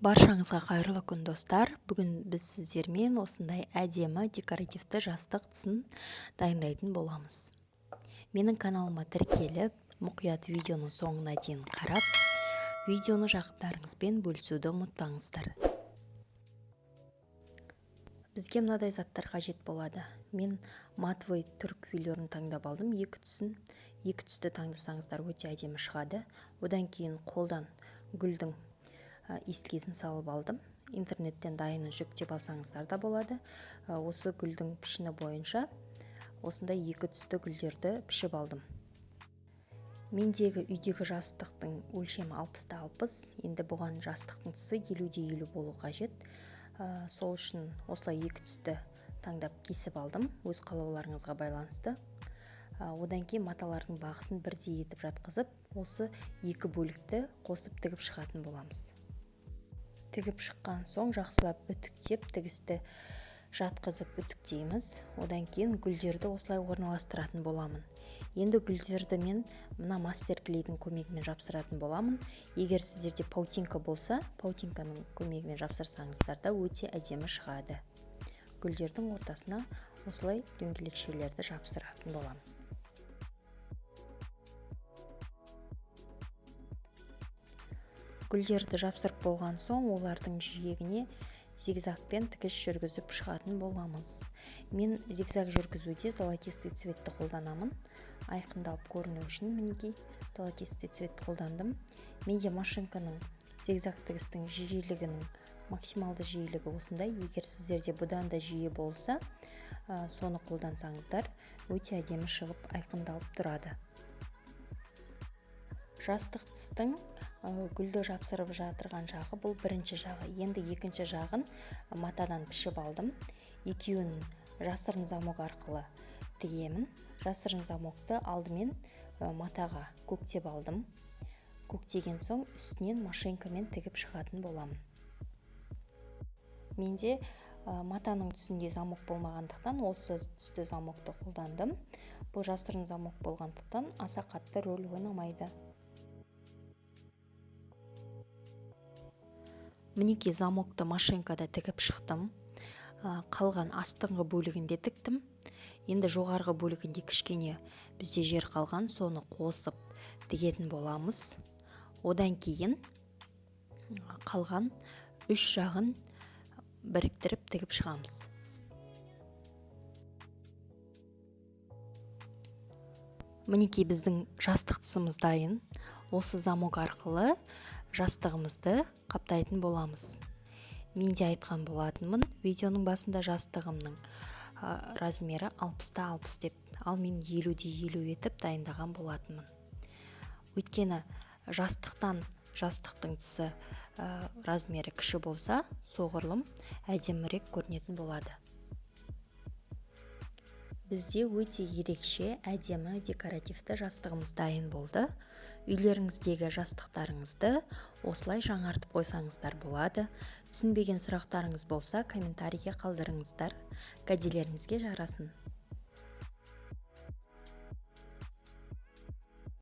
Баршаңызға қайырлы күн, достар! Бүгін біз сіздермен осындай әдемі декоративті жастық тысын дайындайтын боламыз. Менің каналыма тіркеліп, мұқият видеоның соңына дейін қарап, видеоны жақындарыңызбен бөлісуді ұмытпаңыздар. Бізге мынадай заттар қажет болады. Мен матовый түрік велюрін таңдап алдым, екі түсін. Екі түсті таңдасаңыздар, өте әдемі шығады. Одан кейін қолдан гүлдің эскизін салып алдым. Интернеттен дайынын жүктеп алсаңыздар да болады. Осы гүлдің пішіні бойынша осындай екі түсті гүлдерді пішіп алдым. Мендегі үйдегі жастықтың өлшемі 60-та 60. Енді бұған жастықтың тысы 50-де 50 болу қажет. Сол үшін осылай екі түсті таңдап кесіп алдым, өз қалауларыңызға байланысты. Одан кейін маталардың бағытын бірдей етіп жатқызып, осы екі бөлікті қосып тігіп шығатын боламыз. Тігіп шыққан соң жақсылап үтіктеп, тігісті жатқызып үтіктейміз. Одан кейін гүлдерді осылай орналастыратын боламын. Енді гүлдерді мен мына мастер клейдің көмегімен жапсыратын боламын. Егер сіздерде паутинка болса, паутинканың көмегімен жапсырсаңыздар да өте әдемі шығады. Гүлдердің ортасына осылай дөңгелекшелерді жапсыратын боламын. Гүлдерді жапсырып болған соң олардың жиегіне зигзагпен тігіс жүргізіп шығатын боламыз. Мен зигзаг жүргізуде золотистый цветті қолданамын. Айқындалып көріну үшін мінекей золотистый цветті қолдандым. Менде машинканың зигзаг тігістің жиілігінің максималды жиілігі осындай. Егер сіздерде бұдан да жиі болса, соны қолдансаңыздар өте әдемі шығып айқындалып тұрады. Жастық тыстың гүлді жапсырып жатырған жағы бұл бірінші жағы. Енді екінші жағын матадан пішіп алдым. Екеуін жасырын замок арқылы тігемін. Жасырын замокты алдымен матаға көктеп алдым. Көктеген соң үстінен машинкамен тігіп шығатын боламын. Менде матаның түсінде замок болмағандықтан осы түсті замокты қолдандым. Бұл жасырын замок болғандықтан аса қатты рөл ойнамайды. Мінекей замокты машинкада тігіп шықтым. Қалған астыңғы бөлігінде тіктім. Енді жоғарғы бөлігінде кішкене бізде жер қалған, соны қосып тігетін боламыз. Одан кейін қалған үш жағын біріктіріп тігіп шығамыз. Мінекей біздің жастық тысымыз дайын. Осы замок арқылы жастығымызды қаптайтын боламыз. Мен де айтқан болатынмын видеоның басында жастығымның размері 60-та 60 деп, ал мен 50-де 50 етіп дайындаған болатынмын. Өйткені жастықтың тысы размері кіші болса, соғұрлым әдемірек көрінетін болады. Бізде өте ерекше әдемі декоративті жастығымыз дайын болды. Үйлеріңіздегі жастықтарыңызды осылай жаңартып қойсаңыздар болады. Түсінбеген сұрақтарыңыз болса, комментарийге қалдырыңыздар. Кәделеріңізге жарасын.